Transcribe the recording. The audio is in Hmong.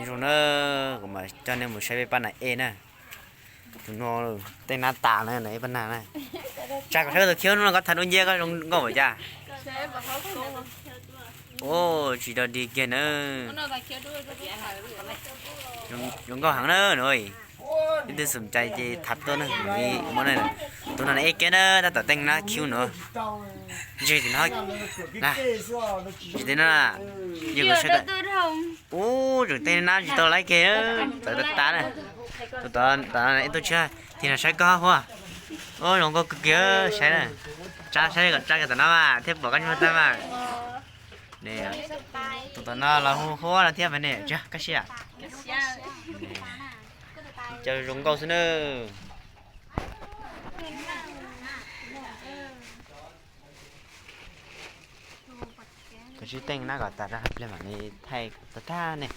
Zoo na, kuv mam coj nej mus saib peb pab nas ej na. Tus no tej nab tas na, nas ej pab nas na. Tsa kom saib koj tus khiab no koj tham dua ncia koj zoo nkauj ua cas. Ua tsis dog dig kiag na. Zoo nkauj heev na no. Leej twg xom cai ces tham tuaj na, muab na. Tus no nas ej kiag na, tab tom teej nab khiab no. Ntsis tim no, ntsis tim no, yog kuv saib. Ub, tseem teej nab tsis tau laib kiag, txawv tag tag na. Tus tom no ib tug tshiab tim no saib koj huab. Ub, zoo nkauj kawg kiag, saib na. Tsa saib kom tsa kiag tom no mas thiaj pom koj ntsis muag tag mas. Tus tom no los hu huab no thiab mas ne, tsa koj siab. Cov zoo nkauj xwb na. Kuv sib teej nab kom tas rau pliag mam li thaij tag tag ne.